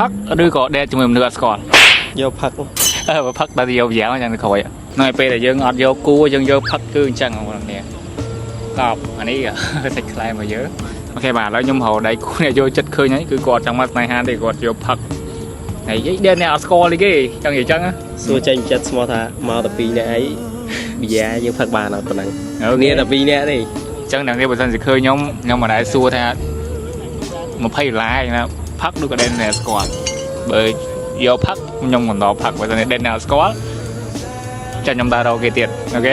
ផឹកឬក៏ date ជាមួយមនុស្សអត់ស្គាល់? យកផឹក។ អឺបើផឹកដល់យកយ៉ាងយ៉ាងក្រោយហ្នឹងហើយពេលដែលយើងអត់យកគូយើងយកផឹកគឺអញ្ចឹងបងប្អូនគ្នាកប់អានេះ សាច់ខ្លែមកយើង OK បាទឥឡូវខ្ញុំរកដៃគូអ្នកយកចិត្តឃើញហើយគឺគាត់ចង់មកស្នេហាទេគាត់យកផឹកហើយនិយាយ date អ្នកអត់ស្គាល់ទេគេចង់និយាយអញ្ចឹងណា។ សួរចេញចិត្តស្មោះថាមកតែពីរនាក់អីប៊ីយ៉ាយើងផឹកបានអត់ប៉ុណ្ណឹង អូ គ្នាតែពីរនាក់ទេ។ អញ្ចឹងអ្នកនេះបើសិនជាឃើញខ្ញុំខ្ញុំមិនដែលសួរថា20ដុល្លារណាផឹកឬក៏ date អ្នកស្គាល់បើយកផឹកខ្ញុំមិនដល់ផឹកបើសិនជា date អ្នកស្គាល់ចាំខ្ញុំដើររកគេទៀត OK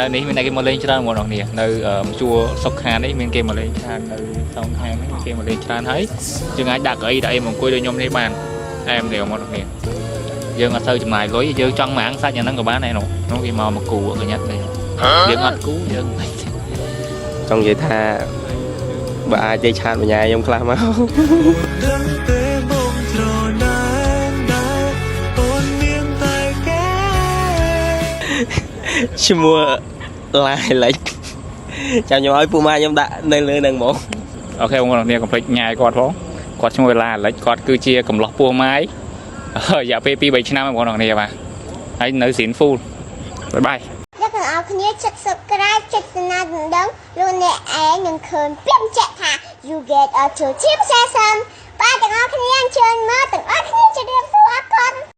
នៅនេះមានតែគេមកលេងច្រើនបងប្អូនគ្នានៅជួរសុកខានេះមានគេមកលេងច្រើននៅសងខាងនេះគេមកលេងច្រើនហើយយើងអាចដាក់កៅអីដាក់អីមកអង្គុយដូចខ្ញុំនេះបានអែមទេបងប្អូនគ្នាយើងអត់សូវចំណាយលុយយើងចង់ម៉ាងសាច់អាហ្នឹងក៏បានដែរនោះនោះគេមកមកគូកញ្ញាត់នេះយើងអត់គូយើងមិន ចង់និយាយថាបើអាចនិយាយ chat បញ្ញាខ្ញុំខ្លះមក ដឹងទេបងត្រណែនដែរអូនមានតែគេ ឈ្មោះឡាយលិចចាំខ្ញុំឲ្យពូម៉ាខ្ញុំដាក់នៅលើហ្នឹងហ្មង។ OK បងប្អូនគ្នាកុំភ្លេចញ៉ាយគាត់ផងគាត់ឈ្មោះឡាលិចគាត់គឺជាកំឡោះពោះម៉ាយរយៈពេល2 3ឆ្នាំបងប្អូនគ្នាបាទហើយនៅស៊ីនហ្វូល bye bye។ អ្នកទាំងអស់គ្នាចុច subscribe ចុចសញ្ញាដណ្ដឹងលោកអ្នកឯងនឹងឃើញពាក្យបញ្ជាក់ថា you get a to team session បាទទាំងអស់គ្នាអញ្ជើញមកទាំងអស់គ្នាជម្រាបសួរអរគុណ។